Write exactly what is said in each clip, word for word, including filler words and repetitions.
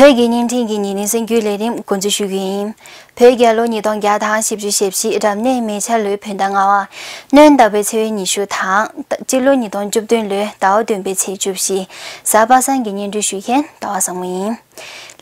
བོད་ཀྱི་བརྙན་འཕྲིན་གྱི་ཉིན་རེའི་གསར་འགྱུར་ལས་རིམ་འགོ་འཛུགས་ཞུ་རྒྱུ་ཡིན། བོད་རྒྱལ་ལོ་ཉིས་སྟོང་བརྒྱ་དང་བཞི་བཅུ་ཞེ་བཞི་རབ་གནས་མེ་བྱ་ལོའི་བོད་ཟླ་ལྔ་པ། སྣྲོན་ཟླ་བའི་ཚེས་ཉི་ཤུ་དང་། སྤྱི་ལོ་ཉིས་སྟོང་བཅུ་བདུན་ལོའི་ཟླ་བ་བདུན་པའི་ཚེས་བཅུ་བཞི། གཟའ་པ་སངས་ཀྱི་སྙན་སྒྲོན་ཞུ་མཁན་ཟླ་བ་བཟང་མོ་ཡིན།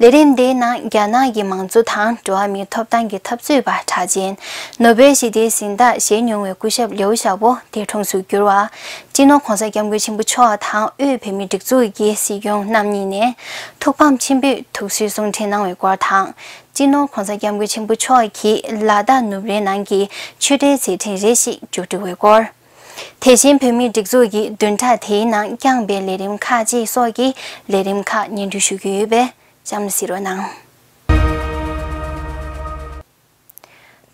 ལས་རིམ་འདིའི་ནང་རྒྱ་ནག་གི་མང་གཙོ་དང་འགྲོ་བ་མིའི་ཐོབ་ཐང་གི་འཐབ་རྩོད་པ་གྲགས་ཅན། ནོ་བེལ་ཞི་བདེའི་གཟེངས་རྟགས་བཞེས་མྱོང་བའི་སྐུ་ཞབས་ལེའུ་ཞའོ་པོ་འདས་གྲོངས་སུ་གྱུར་བ། སྤྱི་ནོར་གོང་ས་སྐྱབས་མགོན་ཆེན་པོ་མཆོག་དང་དབུས་བོད་མིའི་སྒྲིག་འཛུགས་ཀྱི་སྲིད་སྐྱོང་རྣམ་གཉིས་ནས་ཐུགས་ཕམ་ཆེན་པོས་ཐུགས་གསོའི་གསུང་འཕྲིན་གནང་བའི་སྐོར་དང་། སྤྱི་ནོར་གོང་ས་སྐྱབས་མགོན་ཆེན་པོ་མཆོག་གིས་ལ་དྭགས་ནུབ་རའི་ནང་གི་ཆོས་འབྲེལ་མཛད་འཕྲིན་རེ་ཞིག་མཇུག་སྒྲིལ་བའི་སྐོར། དེ་བཞིན་བོད་མིའི་སྒྲིག་འཛུགས་ཀྱི་བདུན་ཕྲག་དེའི་ནང་བསྐྱངས་པའི་ལས་རིམ་ཁག་ཅིག་སོགས་ཀྱི་ལས་རིམ་ཁག་སྙན་སྒྲོན་ཞུ་རྒྱུ་ཡོད་པས་གཤམ་ལ་གཟིགས་རོགས་གནང་།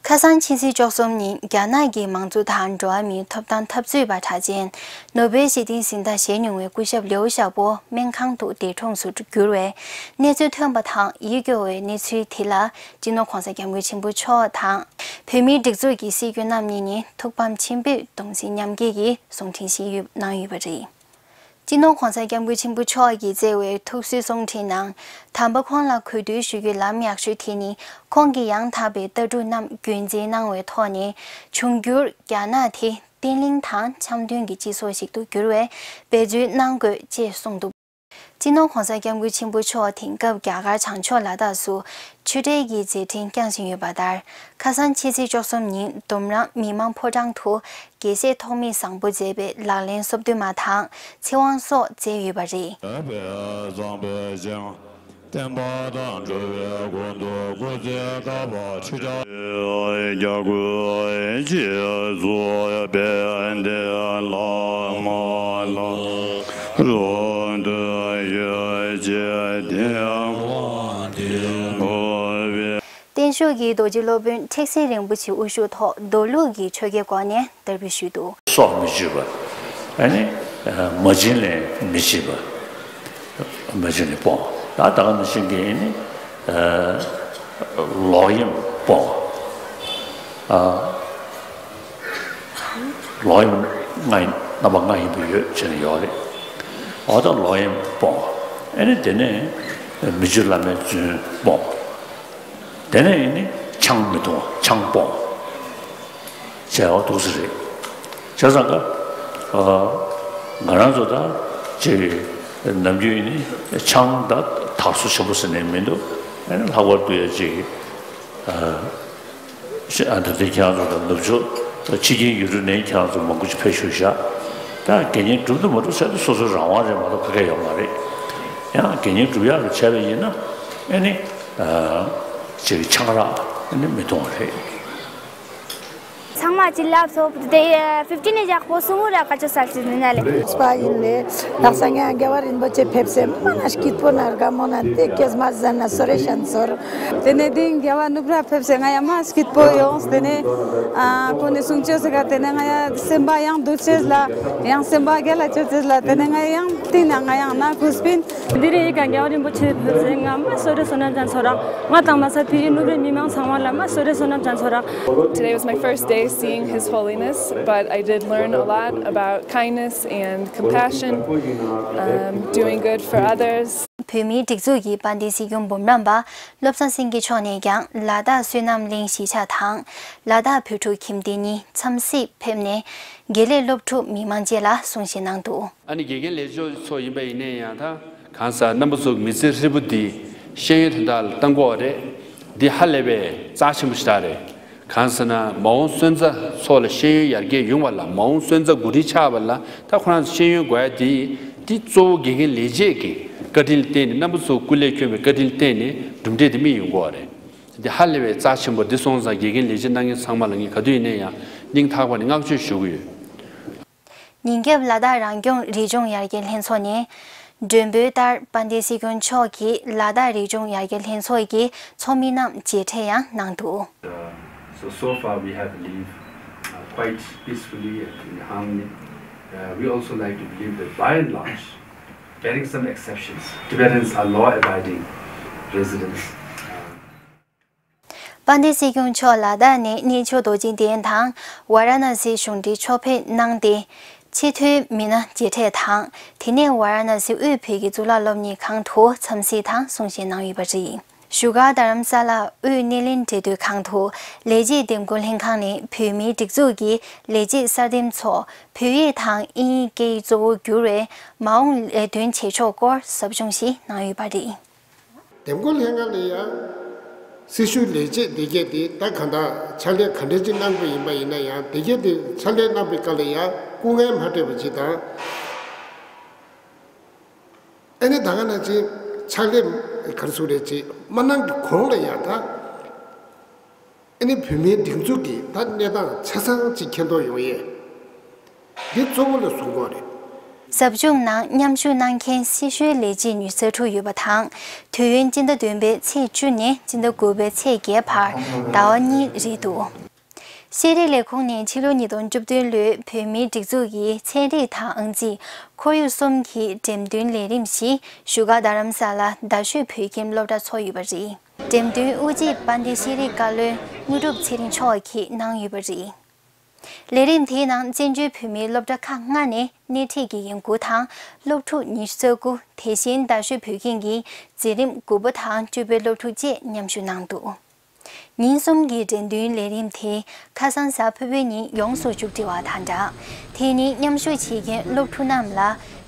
ཁ་སང་ཕྱི་ཚེས་བཅུ་གསུམ་ཉིན་རྒྱ་ནག་གི་མང་གཙོ་དང་འགྲོ་བ་མིའི་ཐོབ་ཐང་འཐབ་རྩོད་པ་གྲགས་ཅན། ནོ་བེལ་ཞི་བདེའི་གཟེངས་རྟགས་བཞེས་མྱོང་བའི་སྐུ་ཞབས་ལེའུ་ཞའོ་པོ་སྨན་ཁང་དུ་འདས་གྲོངས་སུ་གྱུར་བའི་གནས་ཚུལ་ཐོན་པ་དང་ཡིད་སྐྱོ་བའི་གནས་ཚུལ་དེ་ལ། སྤྱི་ནོར་གོང་ས་སྐྱབས་མགོན་ཆེན་པོ་མཆོག་དང་། བོད་མིའི་སྒྲིག་འཛུགས་ཀྱི་སྲིད་སྐྱོང་རྣམ་གཉིས་ནས་ཐུགས་ཕམ་ཆེན་པོས་གདུང་སེམས་མཉམ་སྐྱེད་ཀྱི་གསུང་འཕྲིན་ཞིག་ཡོད་གནང་ཡོད་པ་རེད། སྤྱི་ནོར་གོང་ས་སྐྱབས་མགོན་ཆེན་པོ་མཆོག་གིས་བསྩལ་བའི་ཐུགས་གསོའི་གསུང་འཕྲིན་ནང་། དམ་པ་ཁོང་ལ་གུས་འདུད་ཞུ་རྒྱུའི་ལམ་ཡག་ཤོས་དེ་ནི། ཁོང་གིས་ཡང་དག་པའི་ལྟ་གྲུབ་རྣམས་རྒྱུན་འཛིན་གནང་བའི་ཐོག་ནས། འབྱུང་འགྱུར་རྒྱ་ནག་དེ་བརྟན་ལྷིང་དང་འཆམ་མཐུན་གྱི་སྤྱི་ཚོགས་ཤིག་ཏུ་འགྱུར་བའི་འབད་བརྩོན་གནང་དགོས་ཅེས་གསུངས་འདུག། སྤྱི་ནོར་གོང་ས་སྐྱབས་མགོན་ཆེན་པོ་མཆོག་དེང་སྐབས་རྒྱ་གར་བྱང་ཕྱོགས་ལ་དྭགས་སུ་ཆོས་འབྲེལ་གྱི་མཛད་འཕྲིན་བསྐྱངས་བཞིན་ཡོད་པ་ལྟར། ཁ་སང་ཕྱི་ཚེས་བཅུ་གསུམ་ཉིན་ལྡུམ་ར་མི་དམངས་ཕོ་བྲང་དུ་དགེ་བཤེས་ཐོགས་མེད་བཟང་པོ་མཛད་པའི་ལག་ལེན་སོ་བདུན་མ་དང་ཚེ་དབང་སོགས་མཛད་ཡོད་པ་རེད། བསྟན་པ་དང་འགྲོ་བའི་དགོངས་དོན་སྐུ་ཚེ་བསྐལ་པ་ཁྲི་ཕྲག་རྒྱ་གོས་རྗེ་བཙུན་དཔལ་ལྡན་ལྷ་མོ་ལ། རོ་འདོད་ཡོད་ཅེས་དེ་ཡང་དགོངས་ཏེ། བརྟན་བཞུགས་ཀྱིས་རྡོ་རྗེ་སློབ་དཔོན་མཁྲེགས་སེང་རིན་པོ་ཆེའི་དབུ་བཞུགས་ཐོག་རྡོ་ལུགས་ཀྱི་ཆོ་གའི་སྒོ་ནས་དར་འབུལ་ཞུས་འདུག། སྲོག་མི་གཅོད་པ། ཨ་ནི་མ་བྱིན་ལེན་མི་བྱེད་པ། མ་བྱིན་ལེན་སྤོང་བ། ད་ད་ག་ནང་བཞིན་གྱི་ཨ་ནི་ལོག་གཡེམ་སྤོང་བ། ལོག་གཡེམ་ལྔ་ཡིན། རྣམ་པ་ལྔ་ཡིན་པ་ཡོད་ཅེས་ནས་ཡོད་རེད། འོ་ད་ལོག་གཡེམ་སྤོང་བ། ཨ་ནི་དེ་ནས་མི་བརྗོད་བླ་མའི་རྫུན་སྤོང་བ། དེ་ནས་ཨ་ནི་ཆང་མི་འཐུང་བ། ཆང་སྤོང་བ་བྱས་པ་འདུག་ས་རེད། བྱས་ཙང་ཀ་ང་རང་ཚོ་ད་ཅིག་ནམ་རྒྱུན་ཨ་ནི་ཆང་ད་དར་སོ་ཆེན་པོ་ཟེར་ནས་མི་འདུག། ཨ་ནི་ལྷག་པར་དུ་ཡ་ཅིག་ཤ་ཨ་ད་ལྟ་ཁྱེད་རང་ཚོ་དང་ནུབ་ཕྱོགས་ཕྱི་རྒྱལ་ཡུལ་གྲུ་ནས་ཁྱེད་རང་ཚོ་མང་པོ་ཅིག་ཕེབས་བཞུགས་བཞག། ད་དགེ་བསྙེན་སྒྲུབ་དང་མ་སྒྲུབ་ཟེར་དུས་སོ་སོའི་རང་དབང་རེད་མ་གཏོགས་ག་གེ་ཡོད་མ་རེད། ཡང་དགེ་བསྙེན་སྒྲུབ་ཡག་གི་བྱས་པ་ཡིན་ན་ཨ་ནི་ཅིག་ཆང་རག་ཨ་ནི་མི་འཐུང་བ་རེད། ཚང་མ་ཅི་ལབ་སོ་དེ་ཕིབ་ཊིན་ནས་ཡག་པོ་སུ་མོ་ར་ཀ་ཅོ་སལ་ཅི་ནི་ན་ལེ། པ་ཡིན་ལེ། ད་ས་ངས་རྒྱལ་བ་རིན་པོ་ཆེ་ཕེབས་སེ་མ་ན་སྐྱིད་པོ་ན་དགའ་མོ་ན་དེ་སྐྱེས་མ་ཟ་ན་སོ་རེ་ཤན་སོར། དེ་ནས་དེ་རྒྱལ་བ་ནུབ་ར་ཕེབས་སེ་ང་ཡ་མ་སྐྱིད་པོ་ཡོངས། དེ་ནས་ཨ་ཁོ་ནས་གསུང་ཆོས་སི་ག་དེ་ནས་ང་ཡ་སེམས་པ་ཡང་འདུ་ཆེས་ལ་ཡང་སེམས་པ་རྒྱལ་ལ་ཆོས་ཆེས་ལ་དེ་ནས་ང་ཡང་ཏིང་ན་ང་ཡང་ན་ཁུ་སྤིན། འདི་རེ་ཡི་ག་རྒྱལ་བ་རིན་པོ་ཆེ་ཕེབས་སེ་ང་མ་སོ་རེ་སོ་ནམ་ཅན་ཚོ་ར་ང་དང་མ་ས་ཕི་ཡི་ནུབ་རེ་མི་མང་ཚང་མ་ལ་མ་སོ་རེ་སོ་ནམ་ཅན་ཚོ་ར། Today was my first day seeing His Holiness, but I did learn a lot about kindness and compassion, um, doing good for others. བོད་མིའི་སྒྲིག་འཛུགས་ཀྱི་དཔལ་ལྡན་སྲིད་སྐྱོང་འབུམ་རམས་པ་བློ་བཟང་སེང་གེ་མཆོག་ནས་ཀྱང་ལ་དྭགས་བསོད་ནམས་གླིང་གཞིས་ཆགས་དང་། ལ་དྭགས་བོད་ཕྲུག་ཁྱིམ་སྡེ་གཉིས་འཚམས་གཟིགས་ཕེབས་ནས་དགེ་ལས་སློབ་ཕྲུག་མི་མང་བཅས་ལ་གསུང་བཤད་གནང་འདུག། ཨ་ནི་དགེ་རྒན་ལས་བྱེད་ཚོ་ཡིན་པ་ཡིན་ནའི་ཡང་ད་གང་ཟག་རྣམ་པ་ཚོ་མི་ཚེ་ཧྲིལ་པོ་འདི་ཤེས་ཡོན་དོན་དག་ལ་བཏང་དགོས་པ་རེད། འདི་ཧ་ལས་པའི་རྩ་ཆེན་པོ་ཞིག་རེད། གང་ཟེར་ན་མ་འོངས་སོན་རྩ་ཚོ་ལ་ཤེས་ཡོན་ཡར་རྒྱས་ཡོང་བ་ལ་མ་འོངས་སོན་རྩ་འགོ་ཁྲིད་ཆགས་པ་ལ་ད་ཁོ་རང་ཚོ་ཤེས་ཡོན་དགོས་ཡ་འདི་འདི་གཙོ་བོ་དགེ་རྒན་ལས་བྱེད་ཀྱི་བཀའ་དྲིན་ལ་བརྟེན་ནས་རྣམ་པ་ཚོ་སྐུ་ལས་བསྐྱོན་པའི་བཀའ་དྲིན་ལ་བརྟེན་ནས་གྲུབ་འབྲས་འདི་སྨིན་ཡོང་དགོས་པ་རེད། འདི་ཧ་ལས་པའི་རྩ་ཆེན་པོ་འདི་སོང་ཙང་དགེ་རྒན་ལས་བྱེད་གནང་མཁན་ཚང་མ་ལ་ངས་ག་དུས་ཡིན་ནའི་ཡང་སྙིང་ཐག་པ་ནས་བསྔགས་བརྗོད་ཞུ་གི་ཡོད། ཉིན་རྒྱབ་ལ་དྭགས་རང་སྐྱོང་རི་ལྗོངས་ཡར་རྒྱས་ལྷན་ཚོགས་ནས། མགྲོན་འབོད་ལྟར་དཔལ་ལྡན་སྲིད་སྐྱོང་མཆོག་གིས་ལ་དྭགས་རི་ལྗོངས་ཡར་རྒྱས་ལྷན་ཚོགས་ཀྱི་ཚོགས་མི་རྣམས་མཇལ་འཕྲད་ཡང་གནང་འདུག། Uh, so, so far we have lived, uh, quite peacefully and in harmony. Uh, we also like to believe that by and large, barring some exceptions, Tibetans are law-abiding residents. Uh, དཔལ་ལྡན་སྲིད་སྐྱོང་མཆོག་ལ་དྭགས་ནས་གནས་མཆོག་རྡོ་རྗེ་གདན་དང་ཝཱ་ར་ཎ་སིའི་གཞུང་འབྲེལ་ཕྱོགས་ཕེབས་གནང་སྟེ། ཆེས་མཐོའི་མི་སྣ་མཇལ་འཕྲད་དང་། དེ་ནས་ཝཱ་ར་ཎ་སི་དབུས་བོད་ཀྱི་གཙུག་ལག་སློབ་གཉེར་ཁང་དུ་འཚམས་གཟིགས་དང་གསུང་བཤད་གནང་ཡོད་པ་རེད། བཞུགས་སྒར་རྡ་རམ་ས་ལ་དབུས་སྣེ་ལེན་འབྲེལ་མཐུད་ཁང་དུ་ལས་བྱེད་འདེམས་བསྐོ་ལྷན་ཁང་ནས་བོད་མིའི་སྒྲིག་འཛུགས་ཀྱི་ལས་བྱེད་གསར་འདེམས་ཚོ་བོད་ཡིག་དང་དབྱིན་ཡིག་སྐད་ཡིག་གཙོ་བོར་གྱུར་བའི་མ་འོངས་ལས་དོན་བྱེད་ཕྱོགས་སྐོར་ཟབ་སྦྱོང་ཞིག་གནང་ཡོད་པ་རེད། འདེམས་བསྐོ་ལྷན་ཁང་ལ་ཡང་སྲི་ཞུ་ལས་བྱེད་དེ་གས་དེ་ད་ག་འདྲ་ཕྱག་ལས་ག་འདྲ་ཅིག་གནང་དགོས་ཡིན་པ་ཡིན་ན་ཡང་དེ་གས་དེ་ཕྱག་ལས་གནང་པའི་སྐབས་ལ་ཡང་སྐུ་ངལ་མ་འཕྲད་པ་ཅིག་དང་། ཨ་ནི་ད་ག་ནང་བཞིན་ཕྱག་ལས་ག་རེ་ཟེར་རེད་ཅིག་མ་གནང་གི་གོང་ལ་ཡང་ད། ཨ་ནི་བོད་མིའི་སྒྲིག་འཛུགས་ཀྱི་ད་གནས་སྟངས་ཆ་ཚང་ཅིག་མཁྱེན་རྟོགས་ཡོང་ཡས། འདི་གཙོ་བོ་ལ་བཟུང་དགོས་རེད། ཟབ་སྦྱོང་ནང་མཉམ་ཞུགས་གནང་མཁན་སྲི་ཞུའི་ལས་བྱེད་ཉི་ཤུ་རྩ་དྲུག་ཡོད་པ་དང་། དུས་ཡུན་སྤྱི་ཟླ་བདུན་པའི་ཚེས་བཅུ་ནས་སྤྱི་ཟླ་དགུ་པའི་ཚེས་བརྒྱད་བར་ཟླ་བ་གཉིས་རེད་འདུག་ཤེས་རིག་ལས་ཁུངས་ནས་ཕྱི་ལོ་ཉིས་སྟོང་བཅུ་བདུན་ལོའི་བོད་མིའི་སྒྲིག་འཛུགས་ཀྱི་ཚན་རིག་དང་ཨང་རྩིས་ཁོར་ཡུག་གསུམ་གྱི་འགྲེམས་སྟོན་ལས་རིམ་ཞིག་བཞུགས་སྒར་རྡ་རམ་ས་ལ་རྡ་ཤོད་བོད་ཁྱིམ་སློབ་གྲྭ་ཚོགས་ཡོད་པ་རེད། འགྲེམས་སྟོན་དབུ་འབྱེད་དཔལ་ལྡན་ཤེས་རིག་བཀའ་བློན་དངོས་གྲུབ་ཚེ་རིང་མཆོག་གིས་གནང་ཡོད་པ་རེད། ལས་རིམ་དེའི་ནང་བཙན་བྱོལ་བོད་མིའི་སློབ་གྲྭ་ཁག་ལྔ་ནས་སྣེ་ཁྲིད་ཀྱི་ཡིན་དགུ་དང་སློབ་ཕྲུག་ཉི་ཤུ་རྩ་དགུ། དེ་བཞིན་རྡ་ཤོད་བོད་ཁྱིམ་གྱི་འཛིན་རིམ་དགུ་པ་དང་བཅུ་པའི་སློབ་ཕྲུག་བཅས་མཉམ་ཞུགས་གནང་འདུག་ཉིན་གསུམ་གྱི་འགྲེམས་སྟོན་ལས་རིམ་དེ་ཁ་སང་གཟའ་ཕུར་བུའི་ཉིན་ཡོངས་སུ་མཇུག་སྒྲིལ་བ་དང་སྦྲགས། དེ་ནི་མཉམ་ཞུགས་བྱེད་མཁན་སློབ་ཕྲུག་རྣམས་ལ་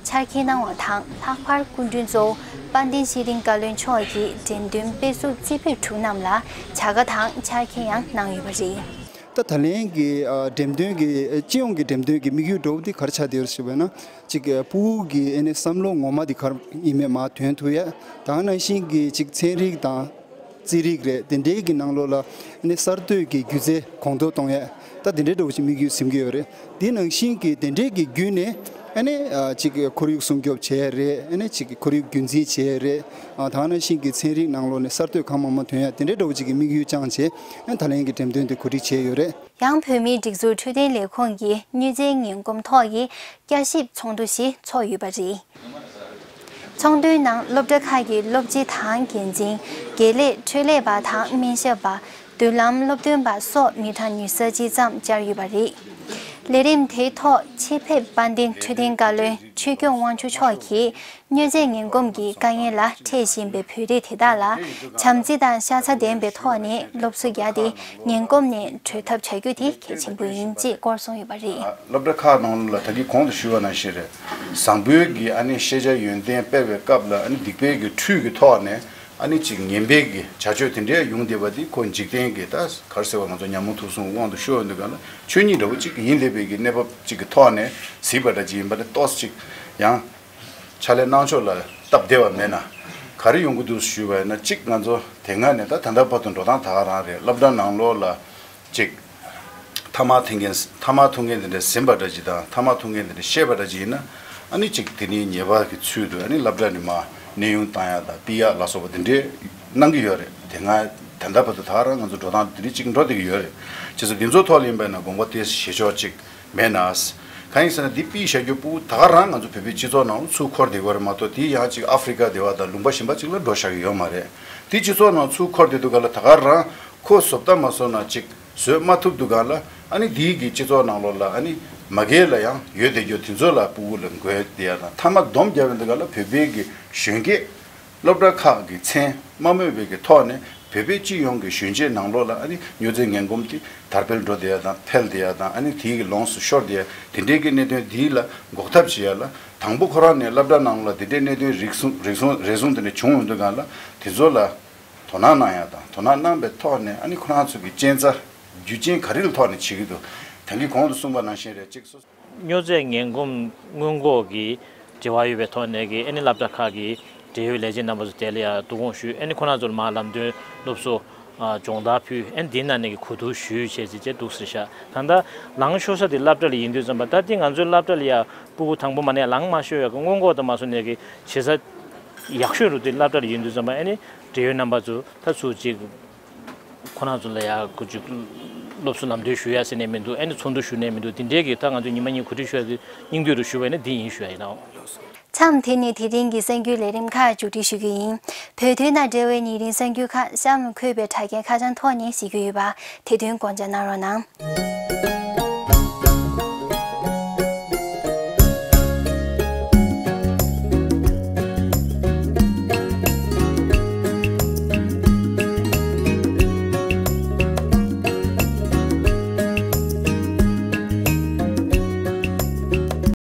ཆ་རྐྱེན་གནང་བ་དང་། ལྷག་པར་སྐུ་མགྲོན་གཙོ་བོ་དཔལ་ལྡན་ཤེས་རིག་བཀའ་བློན་མཆོག་གིས་འགྲེམས་སྟོན་དཔེ་གཟུགས་རྩིས་འབུལ་གྲུབ་རྣམས་ལ་བྱ་དགའ་དང་ཆ་རྐྱེན་ཡང་གནང་ཡོད་པ་རེད། ད་ད་ལན་གྱི་ཨ་འགྲེམས་སྟོན་གྱི་ཨ་སྤྱི་ཡོངས་ཀྱི་འགྲེམས་སྟོན་གྱི་དམིགས་ཡུལ་འདྲ་བོ་འདི་ག་རེ་ཆགས་བསྡད་ཡོད་ཞུས་པ་ན། གཅིག་ཨ་ཕྲུ་གུ་གི་ཨ་ནི་བསམ་བློ་ངོ་མ་འདི་ག་རེ་ཡིན་མིན་མར་ཐོན་ཐུབ་ཡ། ད་ག་ནང་བཞིན་གྱི་གཅིག་ཚན་རིག་དང་རྩིས་རིག་རེད། དེ་འདྲའི་གི་ནང་ལོགས་ལ་ཨ་ནི་གསར་གཏོད་ཀྱི་སྒྱུ་རྩལ་གོང་མཐོར་གཏོང་ཡ། ད་དེ་འདྲའི་འདྲ་བོ་ཞིག་དམིགས་ཡུལ་ཟིན་གྱི་ཡོད་རེད། དེ་ནང་བཞིན་གྱི་དེ་འདྲའི་གི་བརྒྱུད་ནས་ཨ་ནི་ཨ་གཅིག་ཁོར་ཡུག་སྲུང་སྐྱོབ་བྱེད་ཡ་རེད། ཨ་ནི་གཅིག་ཁོར་ཡུག་རྒྱུན་འཛིན་བྱེད་ཡ་རེད། ཨ་ད་ག་ནང་བཞིན་གྱི་ཚན་རིག་ནང་ལོགས་ནས་གསར་གཏོད་གང་མང་མང་ཐོན་ཡ། དེ་འདྲའི་འདྲ་བོ་ཅིག་གི་དམིགས་ཡུལ་བཅངས་བྱས་ཨ་ནི་ད་ལན་གྱི་འགྲེམས་སྟོན་དེ་གོ་སྒྲིག་བྱས་ཡོད་རེད། ཡང་བོད་མིའི་སྒྲིག་འཛུགས་འཕྲོད་བསྟེན་ལས་ཁུངས་ཀྱི་མྱོས་རྫས་ངན་གོམས་ཐོག་གི་བསྐྱར་ཞིབ་ཚོགས་འདུ་ཞིག་ཚོགས་ཡོད་པ་རེད། ཚོགས་འདུའི་ནང་སློབ་གྲྭ་ཁག་གི་སློབ་སྤྱི་དང་འགན་འཛིན། དགེ་ལས། འཕྲོད་ལས་པ་དང་སྨན་ཞབས་པ། མདུན་ལམ་སློབ་སྟོན་པ་སོགས་མི་གྲངས་ཉི་ཤུ་རྩ་གཅིག་ཙམ་བཅར་ཡོད་པ་རེད། ལས་རིམ་དེའི་ཐོག་ཆེད་ཕེབས་དཔལ་ལྡན་འཕྲོད་བསྟེན་བཀའ་བློན་ཆོས་སྐྱོང་དབང་ཕྱུག་མཆོག་གིས། མྱོས་རྫས་ངན་གོམས་ཀྱི་དཀའ་ངལ་ལ་འཕྲད་བཞིན་པའི་བོད་རིགས་དེ་དག་ལ་བྱམས་བརྩེ་དང་ཤ་ཚ་ལྡན་པའི་ཐོག་ནས་སློབ་གསོ་བརྒྱབ་སྟེ། ངན་གོམས་ནས་གྲོལ་ཐབས་བྱ་རྒྱུ་དེ་གལ་ཆེན་པོ་ཡིན་ཅེས་སྐོར་གསུངས་ཡོད་པ་རེད། སློབ་གྲྭ་ཁག་ནང་ལ་ད་གིན་གོང་དུ་ཞུས་པ་ནང་བཞིན་རེད། བཟང་པོའི་གི་ཨ་ནི་ཤེས་བྱ་ཡོན་ཏན་སྤེལ་བའི་སྐབས་ལ་ཨ་ནི་སྡིག་པའི་གི་ཁྲུས་ཀྱི་ཐོག་ནས་ཨ་ནི་ཅིག་ངན་པའི་གི་བྱ་སྤྱོད་དེ་འདྲའི་ཡོང་བསྡད་པ་དེ་ཁོ་འཇིག་རྟེན་གྱི་ད་ག་རེ་ཟེར་བ་ང་ཚོ་ཉ་མོ་ཐུག་གསུང་དབང་དུ་ཤོར་ཡོང་དུས་ག་ལ་ཆོས་ཉིད་འདྲ་བོ་ཅིག་ཡིན་བསྡད་པའི་གི་གནས་བབ་ཅིག་གི་ཐོག་ནས་གཟིགས་པ་འདྲ་ཅིག་ཡིན་པ་དེ་ཏོག་ཙམ་ཅིག་ཡང་། ཕྱག་ལས་གནང་ཕྱོགས་ལ་སྟབས་བདེ་བ་མེད་ན། ག་རེ་ཡོང་གི་འདུག་ཞུས་པ་ཡིན་ན། གཅིག་ང་ཚོ་དེ་སྔ་ནས་ད་ད་ལྟ་བར་དུ་འགྲོ་སྟངས་ད་ག་རང་རེད། སློབ་གྲྭ་ནང་ལོགས་ལ་གཅིག་ཐ་མག་འཐེན་མཁན། ཐ་མག་འཐུང་མཁན་དེ་འདྲ་ཟིན་པ་འདྲ་ཅིག་དང་། ཐ་མག་འཐུང་མཁན་དེ་འདྲ་ཤེས་པ་འདྲ་ཅིག་ཡིན་ན། ཨ་ནི་གཅིག་དེ་ནི་ཉེས་པ་གི་ཚུལ་དུ་ཨ་ནི་སློབ་གྲྭ་ནས་མར་གནས་དབྱུང་བཏང་ཡ་དང་ཕུད་ཡ་ལ་སོགས་པ་དེ་འདྲའི་གནང་གི་ཡོད་རེད། དེ་སྔ་ད་ལྟ་བར་དུ་ད་ག་རང་ང་ཚོ་འགྲོ་སྟངས་དེ་འདྲའི་གཅིག་འགྲོ་བསྡད་ཀྱི་ཡོད་རེད། བྱས་ཙང་འདི་ཚོ་ཐོག་ལ་ཡིན་པ་ཡིན་ན་དགོངས་པ་དེ་བཞེས་ཕྱོགས་གཅིག་མེད་ན། གང་ཡིན་ཟེར་ན་འདི་ཕུད་བཞག་རྒྱུ་ཕྲུ་གུ་ད་ག་རང་ང་ཚོ་བོད་པའི་སྤྱི་ཚོགས་ནང་ཚུར་འཁོར་བསྡད་ཡོད་རེད་མ་གཏོགས། དེ་ཡང་ཅིག་ཨ་ཧྥི་རི་ཀ་དེ་བ་དང་ལུང་པ་གཞན་པ་ཅིག་ལ་འགྲོ་བཞག་གི་ཡོད་མ་རེད། དེ་སྤྱི་ཚོགས་ནང་ཚུར་འཁོར་བསྡད་དུས་ག་ལ་ད་ག་རང་ཁོ་བཟོ་ལྟ་མ་བཟོ་ན་ཅིག་བཟོས་མ་ཐུབ་དུས་ག་ལ། ཨ་ནི་དེའི་གི་སྤྱི་ཚོགས་ནང་ལོགས་ལ་ཨ་ནི་མ་སྒེར་ལ་ཡང་ཡོད་བསྡད་རྒྱུ་དེ་ཚོ་ལ་ཕྲུ་གུ་ལ་འགོས་བསྡད་ཡ་དང་། ཐ་མག་སྡོམ་རྒྱབ་ཡོང་དུས་ག་ལ་བོད་པའི་གི་གཞོན་སྐྱེས། སློབ་གྲྭ་ཁག་གི་མཚན་མ་སྨོས་པའི་གི་ཐོག་ནས་བོད་པའི་སྤྱི་ཡོངས་ཀྱི་གཞོན་སྐྱེས་ནང་ལོགས་ལ་ཨ་ནི་མྱོས་རྫས་ངན་གོམས་དེ་དར་སྤེལ་འགྲོ་བསྡད་ཡ་དང་འཕེལ་བསྡད་ཡ་དང་། ཨ་ནི་དེའི་གི་ལོངས་སུ་ཤོར་བསྡད་ཡ་དེ་འདྲའི་གི་གནད་དོན་དེ་ལ་འགོག་ཐབས་བྱེད་ཡ་ལ། དང་པོ་ཁོ་རང་ནས་སློབ་གྲྭ་ནང་ལ་དེ་འདྲའི་གནད་དོན་རེ་ཟུང་རེ་ཟུང་རེ་ཟུང་དེ་འདྲ་བྱུང་ཡོང་དུས་ག་ལ་དེ་ཚོ་ལ་དོ་སྣང་གནང་ཡ་དང་། དོ་སྣང་གནང་པའི་ཐོག་ནས་ཨ་ནི་ཁོ་རང་ཚོ་གི་རྐྱེན་རྩ་རྒྱུ་རྐྱེན་ག་རེ་ལ་ཐོག་ནས་བྱེད་ཀྱི་འདུག་ད་གིན་གོང་དུ་གསུངས་པ་ནང་བཞིན་རེད། གཅིག་སོ། མྱོས་རྫས་ངན་གོམས་སྔོན་འགོག་གི་འབྲེལ་བ་ཡོད་པའི་ཐོག་ནས་ཀྱི་ཨ་ནི་སློབ་གྲྭ་ཁག་གི་འབྲེལ་ཡོད་ལས་བྱེད་རྣམ་པ་ཚོ་དེ་ལ་ཡང་བསྡུ་སྐོང་ཞུས། ཨ་ནི་ཁོ་རང་ཚོ་ལ་མར་ལམ་སྟོན་སློབ་གསོ་ཨ་སྦྱོང་བརྡར་ཕུལ། ཨ་ནི་དེའི་ནང་ནས་ཀྱི་གོ་བསྡུར་ཞུས་བྱས་ཙི་བྱས་འདུག་ཟེར་ཤག་ད་ལྟ་ལངས་ཤོར་ས་དེ་སློབ་གྲྭ་ལ་ཡིན་དུས་ཙམ་པ། ད་དེ་ང་ཚོའི་སློབ་གྲྭ་ལ་ཡང་ཕྲུ་གུ་དང་པོ་མ་ནས་ལངས་མ་ཤོར་ཡ་གི་སྔོན་འགོག་དང་མ་སོང་ནས་ཀྱི་བྱེད་ས་ཡག་ཤོས་རུ་དེ་སློབ་གྲྭ་ལ་ཡིན་དུས་ཙམ་པ། ཨ་ནི་འབྲེལ་ཡོད་རྣམ་པ་ཚོ་ད་ཚུར་ཅིག་ཁོ་རང་ཚོ་ལ་ཡ་ཁོ་ཅིག་སློབ་གསོ་ལམ་སྟོན་ཞུ་ཡ་ཟེར་ནས་མི་འདུག་ཨ་ནི་ཚོགས་འདུ་ཞུ་ནས་མི་འདུག་དེ་འདྲའི་གི་ད་ང་ཚོ་ཉི་མ་གཉིས་གོ་སྒྲིག་ཞུ་ཡ་དེ་སྙིང་བསྡུས་རུ་ཞུ་བ་ཡིན་ན་འདི་ཡིན་ཞུ་ཡ་ཡིན་ནའོ། མཚམས་དེ་ནས་དེ་རིང་གི་གསར་འགྱུར་ལས་རིམ་ཁག་མཇུག་སྒྲིལ་ཞུ་རྒྱུ་ཡིན། བོད་དོན་དང་འབྲེལ་བའི་ཉིན་རེའི་གསར་འགྱུར་ཁག་གཤམ་ལ་འཁོད་པའི་དྲ་རྒྱའི་ཁ་བྱང་ཐོག་ནས་གཟིགས་རྒྱུ་ཡོད་པ་དེ་དོན་སྐོང་འཇགས་གནང་རོགས་གནང་།